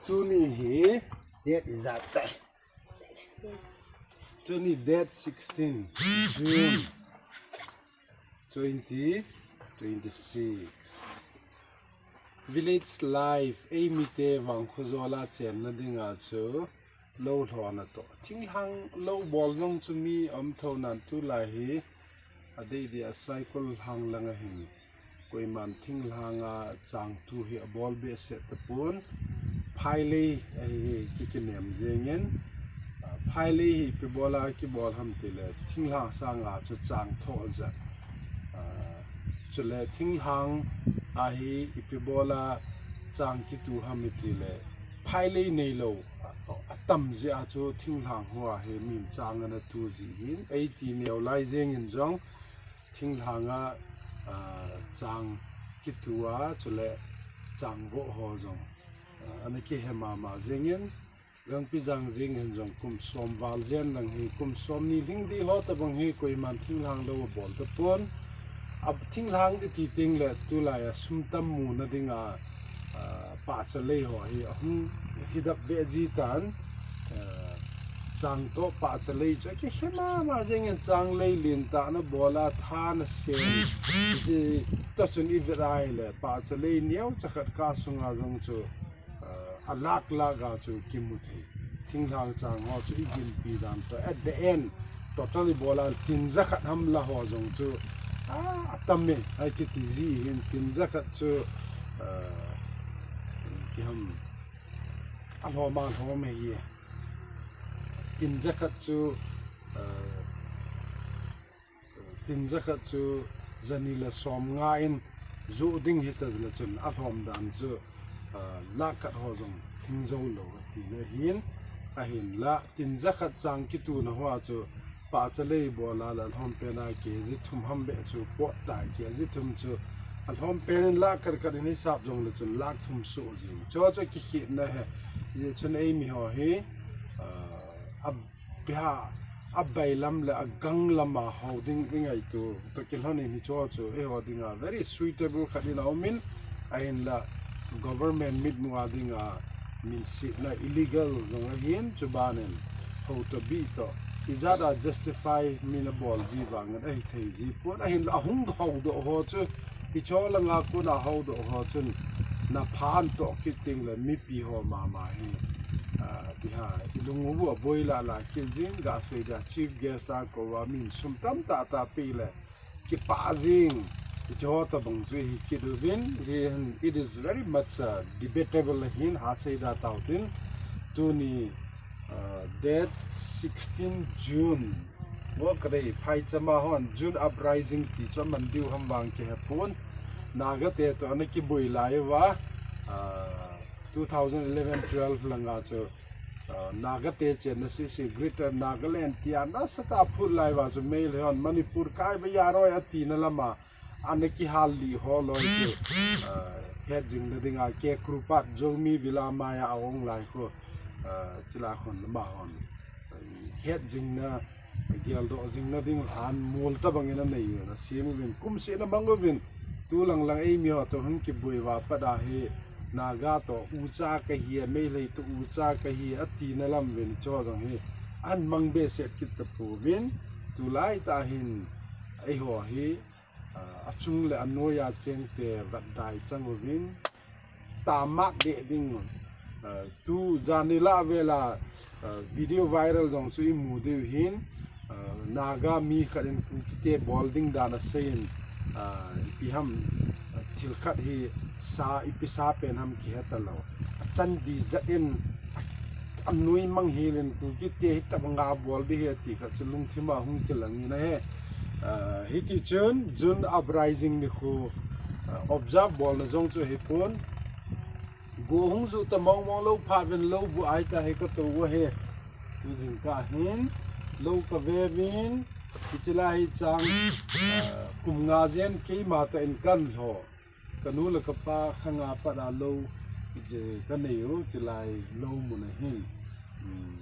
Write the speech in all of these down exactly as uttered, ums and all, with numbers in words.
Tuni hi date ijat tai? Tuni date sixteen June twenty twenty-six. Village life, eimite vangkho jola chenna dinga chu lou lhona toh, thinglhang lou bol jong chu mi um tho nan, tulai hi adei dia cycle lhang lang ahin, koiman thinglhanga chang tu hi abol behseh tapon. Phailei ahi hi kikinem jengin, ah, phailei hi ipi bola kibol ham tile thinglhang sanga chu chang thoh jat. Ah, chule thinglhang ahi ipi bola chang kitu ham itile phailei neilou, ah, atam jeh a chu thinglhang hoa hi min chang ana tu ji hin, eiti neo lai jengin jong thinglhanga, ah, chang kitua chule chang voh ho jong, ah, ana kihe mama jengin, gangpi jang jeng hin jong kum som val jen lang hi, kum som ni lhing di ho tabang hi koiman thinglhang lou abol tapon. A thinglhang di ti teng le tulai a sum tam muna dinga, ah, pahcha lei ho hi ahung hidap ve ji tan, ah, chang toh pahcha lei chu akihe mama jengin, chang lei lentah na bola tha na sen ji ta chun ivet a hile pahcha lei neocha khat ka sunga jong chu, ah, alak lak a chu kimu thei. Thinglhang chang ho chu iginpi dan toh, at the end, total ibola tin jakhat ham la ho jong chu, ah, atam e, ahi kiti ji hin tin jakhat chu, ah, kiham, alhom alhom e hi. Tin jakhat chu, ah, tin jakhat chu jani le som nga in joh ding hita le chun alhom dan chu, ah, lakh khat ho jong lhing jou lou tina hin, ahinla tin jakhat chang kituna hoa chu pahcha lei bola le alhom pena kg thum ham beh chu pot ta, kg thum chu alhom pen in lakh khat khat in hisap jong le chun lakh thum soh jing. Chu chu kikhetna ahi. Hichun eimi ho hi, ah, a Ipi ham, abailam le aganglam a hou ding ingaito toh kilhon in hicho chu eiho dinga very suitable khat in aumin, ahinla government mitmu a dinga minsetna illegal jong ahin, chubanin hou toh bih toh ijat a justify min abol ji vangin ahithei ji pon, ahinla ahung houdoh ho chu hicho langa kona houdoh ho chun naphan toh kit ding le mipi ho mama hi, ah, ipi ham, ilung u aboi lala kit jing, gasei dia chief guest a kouva min sum tamtah tah pe le kipah jing, hicho tabang chu hi kit uvin, hi, it is very much, uh, debatable ahin, hasei da tautin, tuni, uh, date sixteen June, mo kadei phaichama hon June uprising ti chu aman diu ham vang kihe pon, Naga te toh ana kiboi lai uva, ah, two thousand eleven twelve langa chu, ah, Naga te chenna sese Greater Nagaland tia nasatah a phut lai uva chu Meitei hon Manipur kai ba yaroi atina lama ana kihal lih ho loi chu, ah, het jingna dinga Kekrupat Zomi Villa maiya aong lai khu, ah, chila khun lama hon het jingna, geldoh jingna ding lhan mol tabangin anei uvin, asem uvin, kumsehna mang uvin, tu lang lang eimi ho toh hung kiboi uva pat a hi, Naga toh ucha kahi, Meitei toh ucha kahi, atina lam uvin, hicho jong hi ahin mang behseh kit tapouvin, tulai tah hin eiho hi, ah, achung le anoiya chengte vatdai chang uvin, tamat deh ding un. Ah, tu janhi lah vela, ah, video viral jong chu imu diu hin, ah, Naga mi khat in Kukite bol ding dan aseiyin, ah, ipi ham, ah, thil khat hi sa, ipi sa pen ham kihe talou. Achan dih jat in, anoi mang hel in Kukite hitabanga bol ding ahi ati khat chu lungthim a hung kilang in ahi. Ah, hiti chun June uprising nikho, ah, observe bolna jong chu ahipon. Go hung ju ta mong mong lou phat uvin lou bu ai ta hi katou u ahi. Tu jingkah hin lou kave uvin, hiche lai hi chang, ah, kum nga jen keima tah in kan lho. Kanu le kapa khanga pat a lou, je kanei u, hiche lai lou mun ahin. Hmm.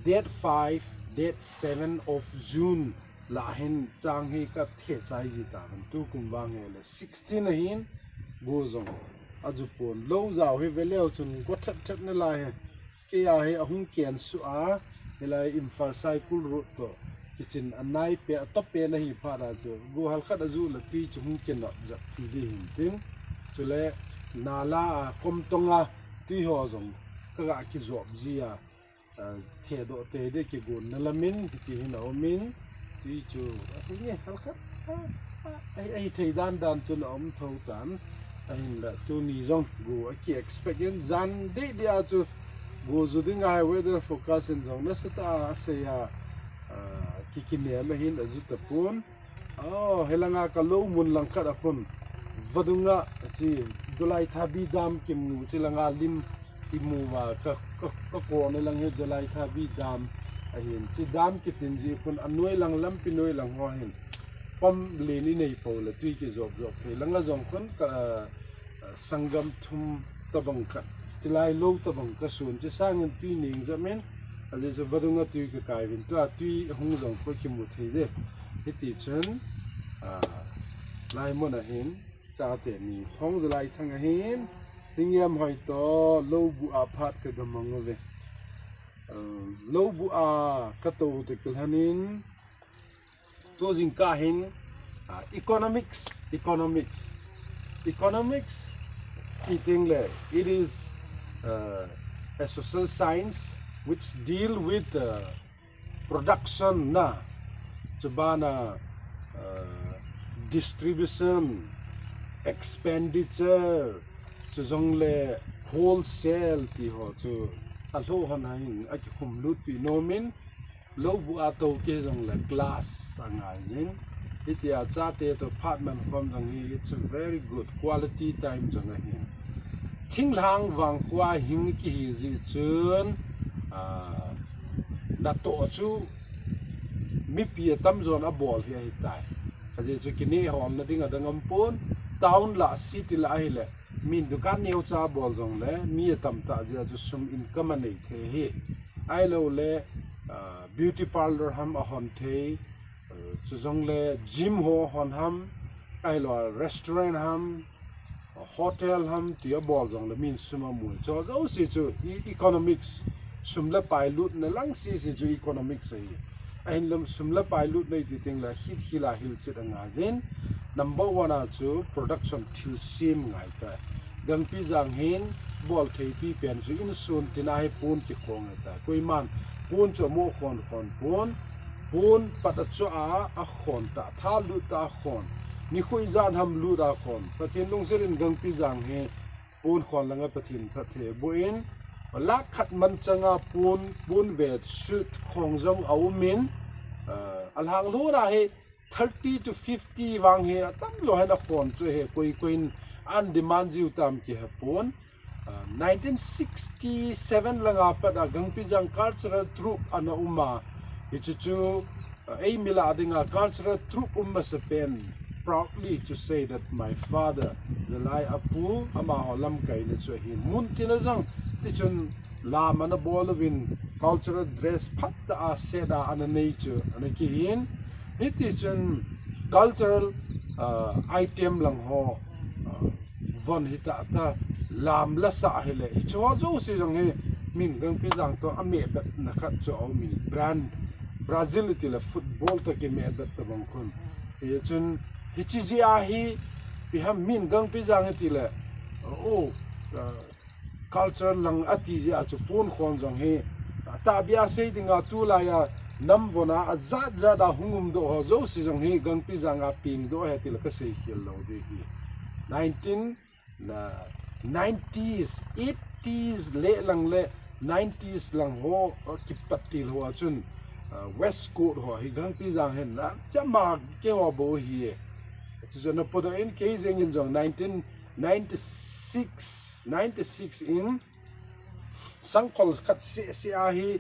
Date five, date seven of June lah hin chang hi kathe chai ji tauvin, tukum vang hile sixteen ahin, go jong. Ajupon lou jao hi veleu chun go thet thet nalai hi. Kei a hi ahung ken su a, hilai Imphal Saikul Road to kichin anai pe, atop pe nahi phat a chu go halkhat aju la tui chu hung kinop jap ti di hin tin. Chule nala a kom tonga tui ho jong kaga kijop ji a, a, thedoh te de kigon nalamin hiti hin aumin. Tui chu ahi nge halkhat a, a, ahi, ahi thei dan dan chun aum tho tan. Ahinla tuni jong go aki expect in jan de de a chu go ju ding ahi weather forecast in jong nasatah a asei a, a, kikinem ahin aju tapon. Oh, helanga kalou mun langkhat a khun vadunga chi Dolaithabi Dam kimu chi langa lim imu va ka, ka, ka ko ne lang hi Dolaithabi Dam ahin. Chi dam kitin ji khun anoi lang lampi noi lang ho hin pam len inei po le tui kijop jop thei langa jong khun ka, a, sanggam thum tabang khat, chilai lou tabang kasun, chi sangin tui ning jamin, ajeh chu vadunga tui kakai vin tua tui hung jong ko kimu thei de. Hiti chun, a, lai mun ahin, chate ni Thongjalai Thang ahin, Lhingem hoi to, lou bu a phat kagamang uve. Um, lou bu a kato te kilhanin, Tu jingkah hin, ah, economics, economics, economics, ti teng le, it is, uh, a social science which deal with, uh, production na, chubana, uh, distribution, expenditure, chujongle wholesale ti ho chu alou hon hin akikhum lut pi nomin, Lou bu a to ke jong le class angai jin. Hitia chate to phat man khom jong hi, it's a very good quality time jong ahi. Thinglhang vangkho a hing kihi ji chun, ah, natoh chu mipi atamjon abol hi ahitai. Ajeh chu kinehol na ding adang um pon, town la city la ahile, min dukan neocha bol jong le, mi atamtah jeh a chu sum income anei thei hi. Ahilou le, ah, beauty parlour ham ahon thei, ah, chujongle gym ho hon ham, ahilou restaurant ham, hotel ham ti abol jongle min sum amu. Chu jouse chu e-, economics, sum le pai lutna lang sese chu economics ahi. Ahinla sum le pai lutna iti teng le hil hila hilchet angai jin. Number one a chu production thilsem ngai ta. Gangpijang hin bol theipi pen chu insun tina hi pon kikhong ta. Koiman pon chu amo khon khon pon. Pon pat a chu a, akhon ta, tha lut ta akhon. Nikho ijat ham lut akhon. Pathen lungset in Gangpijang hi pon khon langa Pathen phatthei boh in. Lakh khat manchanga pon, pon ve sut khong jong aumin. Ah, alhang lhona hi thirty to fifty vang hi atamjo hin akhon chu hi koi koiin an demand jiu tam kihe pon. Ah, nineteen sixty-seven langa pat a Gangpijang Cultural Troupe ana um a, hichu chu, ah, eimi lah dinga cultural troupe um masapen, proudly to say that my father, Jalai apu, amaho lamkaina chu ahi. Mun tina jong, tichun lam ana bol uvin, cultural dress phatah a set a ana nei chu ana kihin. Hitichun cultural, ah, item lang ho, ah, von hitah ta, lam la sa hile, hichu ho jouse jong hi min Gangpijang to amehbetna khat chu aumin, brand, Brazil itile football to kimehbet tabang khun. Hichun hiche jeh a hi, ipi ham min Gangpijang itile, oh, ah, culture lang ati jeh a chu pon khon jong hi, ah, tahbeh a sei dinga tulai a nam von a ajat jat a hung umdoh ho jouse jong hi Gangpijang a pengdoh ahi tile kasei khel lou ding ahi. Nineteen, na, nineties, eighties le lang le nineties lang ho, ah, kipat til ho a chun, ah, West Coast ho hi Gangpijang hin nachama keiho bou ahi. Chuchu ana podoh in kei jeng in jong nineteen ninety-six, ninety-six in sangkhol khat seh seh a hi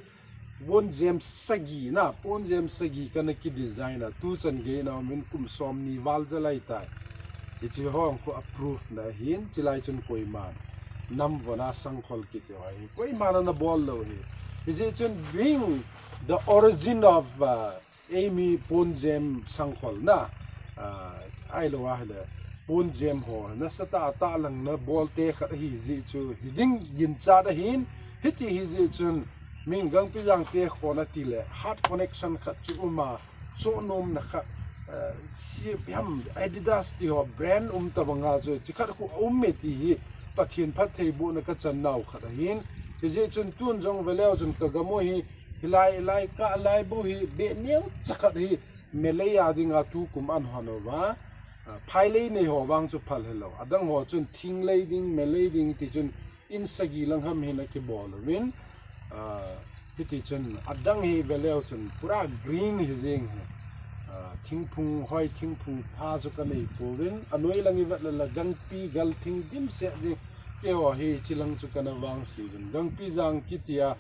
ponjem sagi na, ponjem sagi kana kidesign a, tuchan gei na umin kum somni val jalai tai. Hiche ho khu approve na hin, chulai chun koiman nam von a sangkhol kiti ho hi koiman ana bol lou hi. Hiche chun being the origin of, uh, eimi ponjem sangkhol na, ah, ahilou ahile, Pon jem ho nasatah a tahlang na bol te khat ahi jeh chu hiding ginchat ahin, hiti hi jeh chun min Gangpijang te khon ati le heart connection khat chu um a, chohnomna khat, eh, si ipi ham Adidas ti ho brand um tabang a chu chi khat khu um e ti hi Pathen phattheibohna ka chan nau khat ahin. Hijeh chun tun jong veleu chun ka gam u hi, hilai, lai ka lai bou hi be neocha khat hi Malay a dinga tukum an hon uva, ah, phailei nei ho vang chu phal helou. Adang ho chun thinglei ding, Malay ding ti chun in sagi lang ham hin akibol uvin, ah, hiti chun adang hi veleu chun pura green hi jeng hi. Ah, thingphung hoi, thingphung pha chu ka nei pouvin, anoi lang i vet le la gangpi gal thing dimset jeng, keiho hi chi lang chu kana vangse uvin. Gangpijang kitia,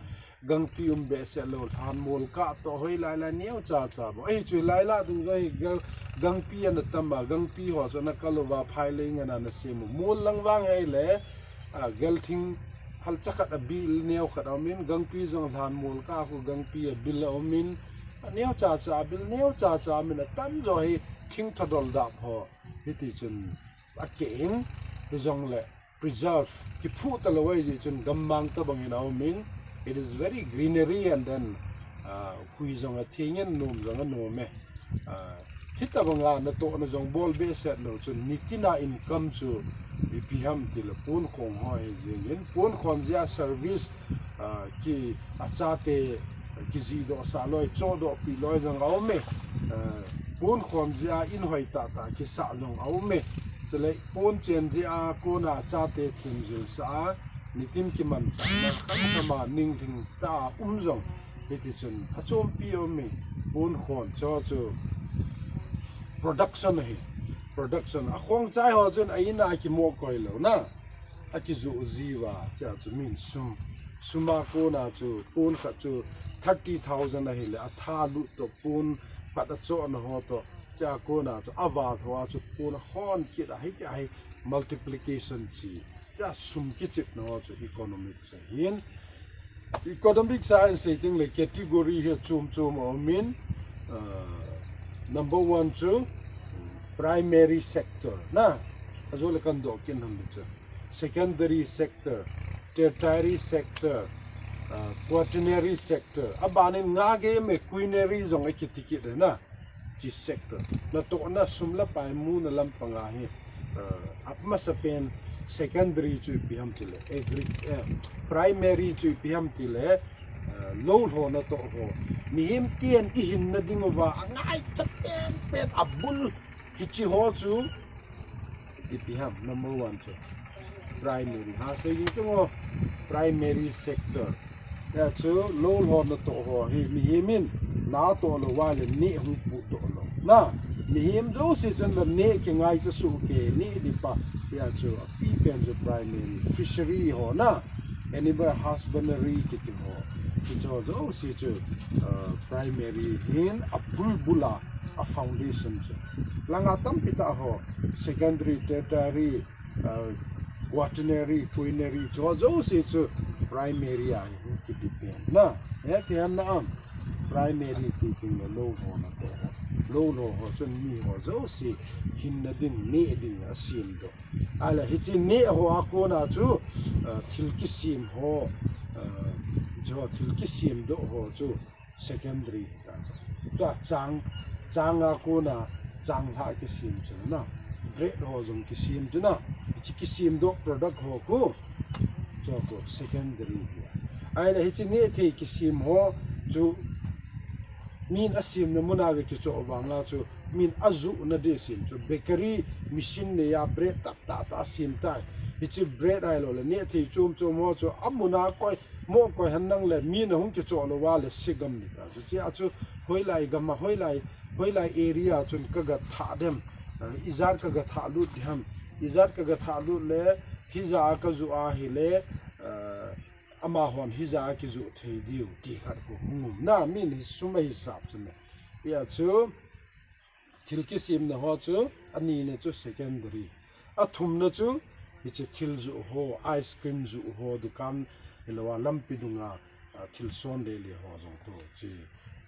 gangpi um behseh lou, lhanmol kah toh hoilai lai neocha cha bou. Ahi chu hilai lah dung jong hi gang, gangpi ana tam a, gangpi ho chu ana kal uva phailei ngen a ana sem u. Mol lang vang ahile, a, galthing halcha khat a bil neo khat a um in, gangpi jong lhanmol kah khu gangpi a bil a um in, a neocha cha a bil neocha cha a um in, atamjo hi thing thadol dap ho. Hiti chun akeh in, hijongle preserve, kiphuh talou ahi jeh chun gammang tabang in a um in, it is very greenery and then, ah, hui jong atheng in, nom jong anom e. Ah, hitabang a natohna jong bol behseh lou chun nitin a income chu ipi ham tile ponkhon ho ahi jeng in, ponkhon jeh a service, ah, ki achate kijihdoh sah loi, chohdoh pi loi jong a um e. Eh, ponkhon jeh a in hoi tah tah kisah jong a um e. Chule pon chen jeh a kona achate themjil sah a, nitin kimanchahna khamkham a ninglhing tah a um jong hiti chun achompi a um e. Ponkhon chu chu production ahi. Production akhong chai ho chun a in a kimo koi lou na. Akijoh jiuva, chea chu min sum, sum a kona chu pon khat chu thirty thousand ahile, atha lut toh pon pat achohna ho toh, chea kona chu aval ho a chu pon ahon kit a, hitia hi multiplication chi, chea sum kichepna ho chu economics ahin. Economics a hin sei teng le category hi chom chom a um in, ah, number one chu primary sector na, ajo le kan doh kit ham chu secondary sector, tertiary sector, ah, quaternary sector, aban in nga gei me quinary jong akiti kit na. Chi sector. Natohna sum le pai muna lampang a hi, eh, amasapen secondary chu ipi ham tile, agri-, eh, primary chu ipi ham tile, eh, lou lhouna toh ho. Mihem ten ihinna ding uva angaicha penpen abul hichi ho chu ipi ham, number one chu primary. Ha, sei ding tung o, primary sector. Hia chu lou lhouna toh ho hi mihem in natoh lou va le neh hung pudoh lou. Na, mihem jouse chun la neh kingaicha soh kei, neh ding pa. Hia chu apipen chu primary, fishery ho na, animal husbandry kiti ho. Hicho jouse chu, uh, primary hin abulbul a, a foundation chu. Langa tampi tah ho, secondary, tertiary, ah, quaternary, quinary, cho jouse chu primary a hi hung kidepend na. Hiti ham na am. Primary ti teng le lou lhouna toh ho. Lou lhou ho chun mi ho jouse hinna ding, neh ding asem doh. Ahile hichi neh ho a kona chu, ah, thil kisem ho, ah, jo thil kisem doh ho chu secondary hita chu. Tua chang, chang a kona, chang lha kisem chu na. Bread ho jong kisem chu na. Hichi kisem doh product ho khu. Chu khu secondary hi. Ahile hichi neh thei kisem ho chu min asemna muna ga kichoh vang a chu min ajohna ding sem chu. Bakery machine nei a bread tah tah tah sem tai. Hichi bread ahilou le neh thei chom chom ho chu amun a koi mo koi hen nang le, mi na hung kichoh lou va le, se gam ni ta. Chuche a chu, hoilai gam a, hoilai, hoilai area chun ka ga thah dem, eh, ijat ka ga thah lut di ham, ijat ka ga thah lut le, hija a ka joh ahile, eh, amahon hija a kijoh thei diu, ti khat khu hung um. Na, min hi sum a hisap chu ne. Hia chu, thil kisemna ho chu, anina chu secondary. Athumna chu, hiche thil joh ho, ice cream joh ho, dukan, hilou a lampi dunga, ah, thil son le le ho jong khu, chi,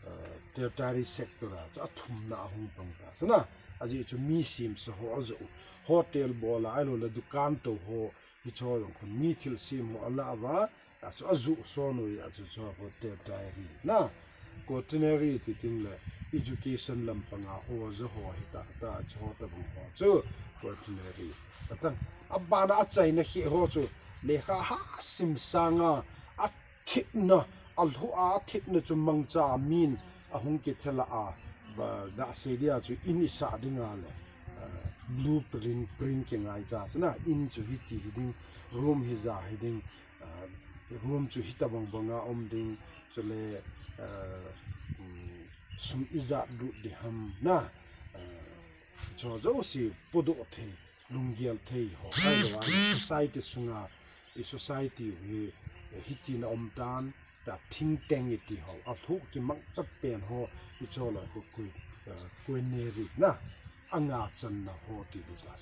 ah, tertiary sector a, chu athumna ahung pang ta. Chu na, ajeh chu mi semsa ho ajoh u. hotel bol a, ahilou le dukan tou ho, hicho jong khun mi thilsem ho ala uva, achu aju son u achu cho hotel diary na. Quaternary ti ting le education lampanga oja ho hita ta, chu ho tabang ho chu quaternary. Atang, abana achaina khi ho chu lekha ha sim sanga athipna, alhu a athipna chu mangcha min ahung kithela a, ba, da sei dia chu in isah dinga le, ah, blueprint, print kingai ta chu na, in chu hiti hi ding, room hija hi ding, ah, room chu hitabang banga um ding, chule, ah, um, sum ijat lut ding ham na, ah, cho jouse podoh thei, lunggel thei ho, ahilou le society sunga, i society hi, hiti na um tan, ta thingteng iti ho, alhu kimangcha pen ho, hicho le khu, khu, ah, quaternary na, anga channa ho ti du ta.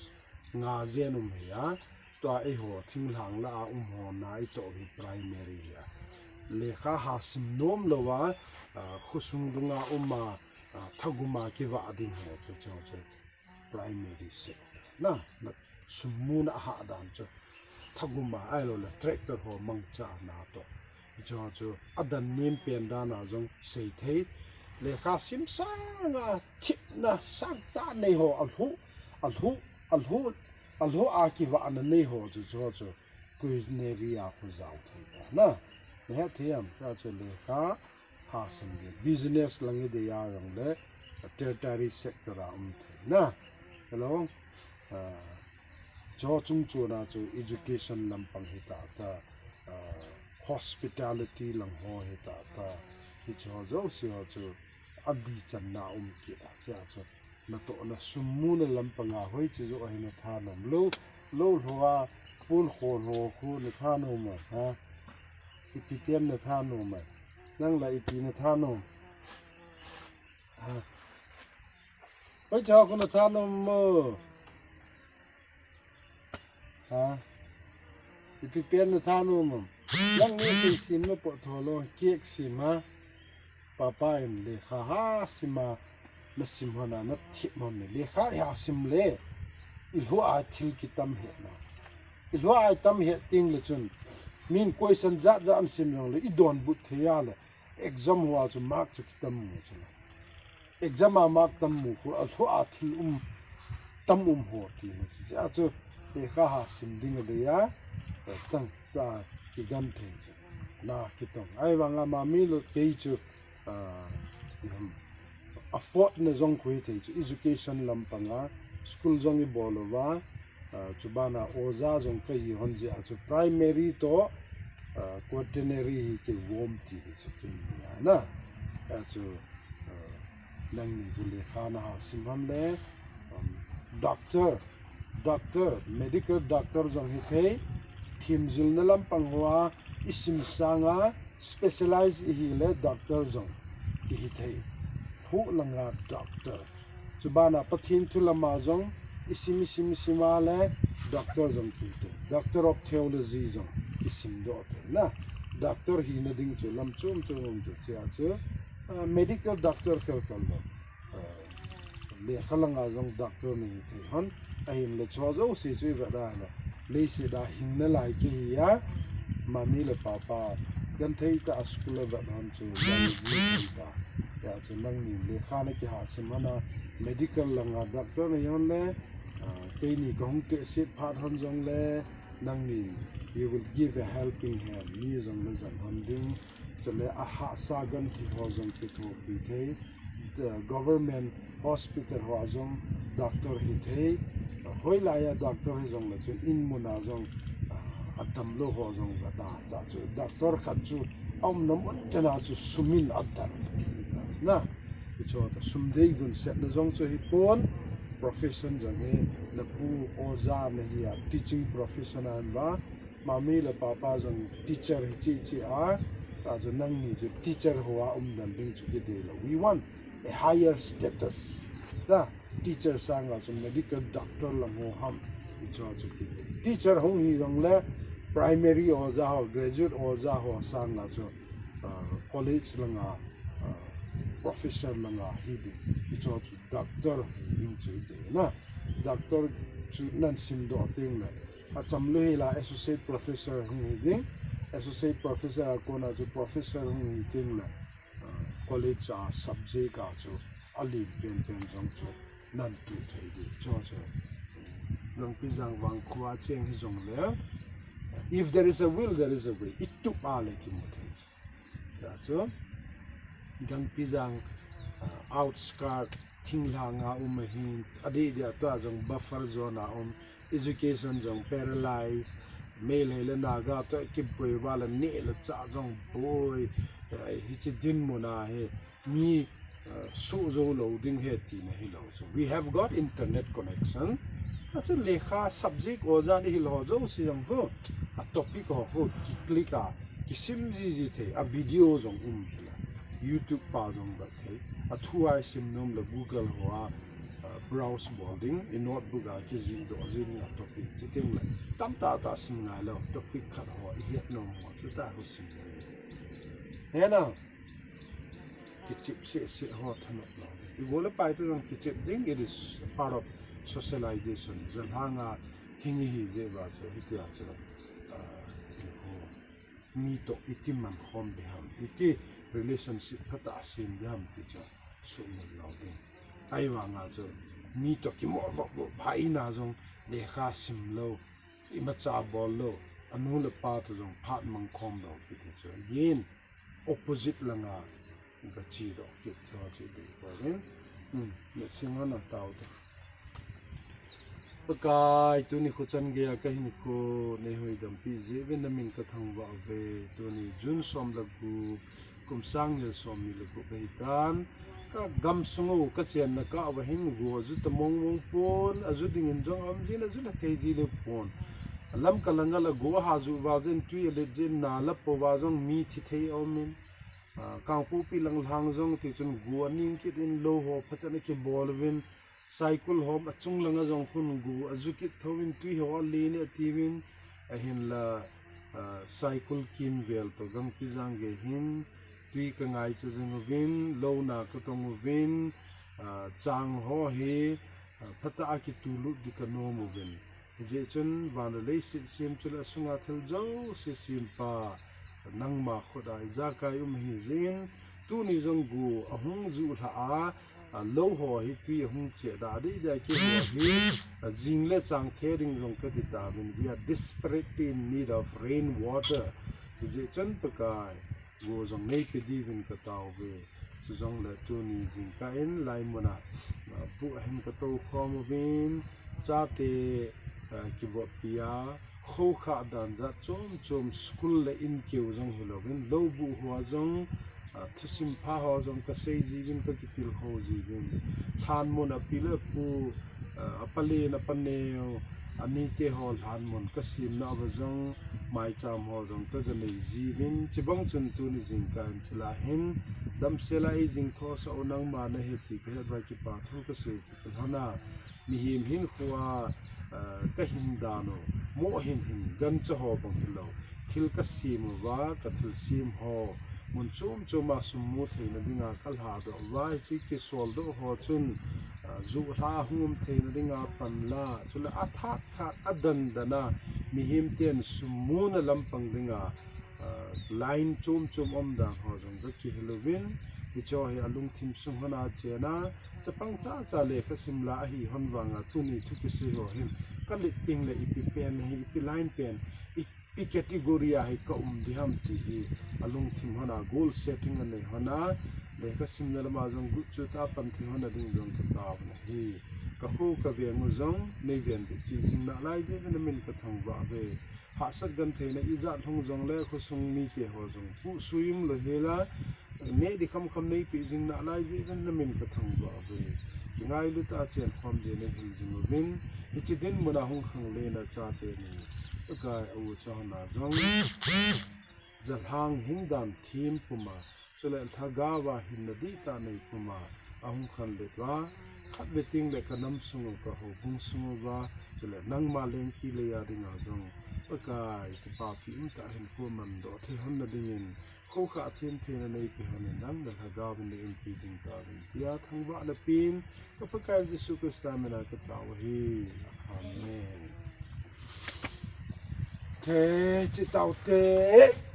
Nga jen um hi a, tua eiho thinglhang la a um ho na itoh hi primary hi a. Lekha ha sim nom lou a, ah, khosung dunga um a, ah, thagum a kivah ding ho chu, chu, chu primary sector. Na, na sum muna ha dan chu. Thagum a ahilou le tractor ho mangcha na toh. Chu, chu adan nem pen dan a jong sei thei. Lekha sim sanga thipna sangtah nei ho alhu, alhu, alhu, alhu a kivahna nei ho chu, chu, chu quaternary a khu jao thei ta na. Na het thei am, ta chu lekha ha sim ding. Business lang i dei a jong le tertiary sector a um thei na. Hello. Ah, cho chung chuna chu education lampang hita ta, ah, hospitality lang ho hita ta, hicho jouse ho chu ali channa um kit a, chia chu natohna sum muna lampanga hoiche joh hi na thanom lou, lou lhou a, pon khon ho khu na thanom a, ha? Ipi pen na thanom a? Nang la ipi na thanom? Ha? Hoiche ho khu na thanom mo? Ha? Ipi pen na thanom am? Nang ni ipi sim na po tho lo, cake sim ha? Papa in lekha ha sim a, na sim hon a, na thip hon ni. Lekha ha sim le, i lhu a thil kitam het na. I lhu a tam het ting le chun, min question jat jat an sim jong le, i donbut thei a le, exam ho a chu mark chu kitam mu chu na. Exam a mark tam mu khu, alhu a thil um, tam um ho ti na. Chia chu, lekha ha sim ding a dei a, tang, ta, kigan thei chu. Na, kitong. Ahivang a mami le kei chu, ah, um, afford na jong khu hithei chu, education lampanga, school jong i bol uva, ah, chubana oja jong ka hi hon jeh a chu primary toh, ah, quaternary hi kivom ti hi chu kin ni a na. Ah, chu, ah, nangni chu lekha na ha sim ham le, um, doctor, doctor, medical doctor jong hithei, themjilna lampang hoa i sim sanga specialize i hi le doctor jong kihi thei. Huh langa doctor. Chubana Pathen thu lama jong i sim, i sim, i sim a le doctor jong kihi thei. Doctor of Theology jong i sim doh thei na. Doctor hina ding chu lam chom chom um chu chia chu, ah, medical doctor kal kal lo. Ah, lekha langa jong doctor na hi thei hon. Ahin le cho jouse chu i vet a le, leiset a hing nalai kihi a, mami le papa genthei tah a school a vet hon chu, jong ji thei ta. Hijeh chun nangni lekha na kiha sim hon a, medical langa doctor na hi hon le, ah, keini ka hung tehset phat hon jong le, nangni, you will give a helping hand, mi jong na jan hon ding. Chule a hahsa genthei ho jong kithopi thei, the government hospital ho a jong doctor hi thei, hoilai a doctor hi jong le chun in mun a jong, ah, atam lou ho jong ga ta, ta chu doctor khat chu a umna mun chana chu sum in a dal ti na. Hicho ta sum dei gun setna jong chu hi pon, profession jong hi na pu oja na hi a teaching profession a hin ba, mami le papa jong teacher hi chi chi a, ta chu nangni chu teacher ho a um dan ding chu kidei lou. We want a higher status. Ta, teacher sanga chu medical doctor lam ho ham, hicho chu kidei. Teacher hung hi jong le primary oja ho, graduate oja ho sanga chu, ah, college langa, ah, professor langa hi ding. Hicho chu doctor hi ding chu kidei na. Doctor chu nan simdoh teng le, acham lou hila associate professor hung hi ding, associate professor a kona chu professor hung hi teng le, ah, college a subject a chu alen penpen jong chu nan tu thei ding. Chu chu Gangpijang vangkho a cheng hi jong le, if there is a will, there is a way. I tup a le kimu thei chu. Tua chu Gangpijang, ah, outskirt thinglhang a um ahin, adeh deh a tua jong buffer zone a um, education jong paralyze, Meitei le Naga toh kiboi uva le neh le chah jong boi, eh, hiche dinmun a hi mi, eh, suh jou lou ding ahi tina hilou chu. We have got internet connection. Achu lekha subject oja ni hilou ho jouse jong chu, a topic ho chu ki click a, kisim jiji thei, a video jong um chu la. YouTube pa jong vet thei. A thu a i sim nom le Google ho a, uh, browse bol ding, i notebook a kijih doh ji ding a topic. Chuteng le tamtah tah sim ngai lou, topic khat ho i het nom ho, chutah ho sim ngai. Hena, kichep seh seh ho thanop lou. I go le pai toh jong kichep ding, it is a part of socialization. Jalhang a hing i hi jeh uva chu, hitia chu, ah, i ho. Mi toh iti man khom ding ham, iti relationship phatah sem ding ham ti chu sumil lou ding. Ahivanga chu mi toh kimo vop vop, phat ina jong lekha sim lou, imacha bol lou, anu le apa toh jong phat mang khom lou kiti chu. Again, opposite langa ka chi doh kit chu chi dei ko rin. Hmm, le sing hon a tao te. Pakai, tuni kho chan geiya ka hinkho nei hoidam pi jeh uvin na min ka thangvah uve. Tuni June som le gup, kum sang ni le som ni le gup ahi tan. Ka gam sung u ka chenna kah uva hin go a ju ta mong mong pon, a ju dingin jong um jin, a ju la thei ji le pon. Lamka langa la go a ha ju uva jin tui a let jin na la po uva jong mi thi thei a um in. Ah, Kangpokpi lang lhang jong ti chun go a ning kit in lou ho phatah in a kibol uvin. Saikul hom a chung langa jong khun go a ju kit tho in tui ho a len e a ti uvin, ahinla, ah, Saikul kimvel toh Gangpijang gei hin tui ka ngaicha jing uvin, lou na ka tong uvin, ah, chang ho hi, ah, phatah a kitulut ding ka nom uvin. Hijeh chun van le leiset sem chule a sunga thil jouse sempa nangma khut a ijakai um ahi jeh in, tuni jong go ahung ju lhah a, a, lou ho hi tui ahung che da dei dei kei ho hi, a, jing le chang the ding jong ka ti tauvin, we are desperately in need of rain water. Hijeh chun Pakai, go jong nei pe diuvin ka tao uve. Chujongle tuni jingkah in laimun a, a, bu ahin ka tou khom uvin, chate, a, kivoppi a, kho kha dan jat chom chom school le in keu jong hilouvin, lou bu ho a jong, a, thusim pha ho jong ka sei jiuvin, ka kitilkhou jiuvin. Lhanmun a pi le pu, a, a palen a paneo, anite ho lhanmun ka semna uva jong, maicham ho jong ka ga nei jiuvin, chubang chun tuni jingkah in chule hin, damsel a ei jing thosah u nangma nahi ti ka het uva kipa thu ka sei kit u lhon a, mihem hinkho a, a, ka hin dan u, mo hin hin, gancha ho bang hilou, thil ka sem uva, ka thil sem ho, mun chom chom a sum mu theina dinga ka lhadoh uva, hiche kisoldoh ho chun, a, ju lha hung um theina dinga pan la, chule a thak thak a dan dan a, mihem ten sum muna lampang dinga, a, line chom chom um dan ho jong ka kihil uvin, hiche ho hi a lungthim sung hon a chen a, chapang cha cha lekha sim la ahi hon vanga tuni thu kisei ho hin, ka let teng le ipi pen hi, ipi line pen, i pi category a hi ka um ding ham ti hi a lungthim hon a goal setting a nei hon a, lekha simna lama jong gut chu ta pan thei hon a ding jong ka tao na hi. Ka kho ka veng u jong nei ven bit pi jing nalai jeh uvin na min ka thangvah uve. Hahsat gentheina ijat hung jongle khosung mite ho jong pusuim lou hela, neh di kham kham nei pe jing nalai jeh uvin na min ka thangvah uve. Kingailut a chen khom jeh in nei hil jing uvin, hiche dinmun a hung khang le na chate ni, Pakai, a u cha hon a jong, jalhang hin dan thim puma, chule lhagao a hinna dihtah nei puma, a hung khanlet uva, khatvei teng le ka nam sung u, ka houbung sung uva, chule nangma lengpi lei a dinga jong, Pakai, kipapi umtah hinkho mandoh thei hon na dingin, Khokha thim thim na neipe hon in nang na lhagao in na umpi jing tauvin tia thangvahna pen ka Pakai Jesu Christa mina ka tao hi. Amen. Te, chi tao te.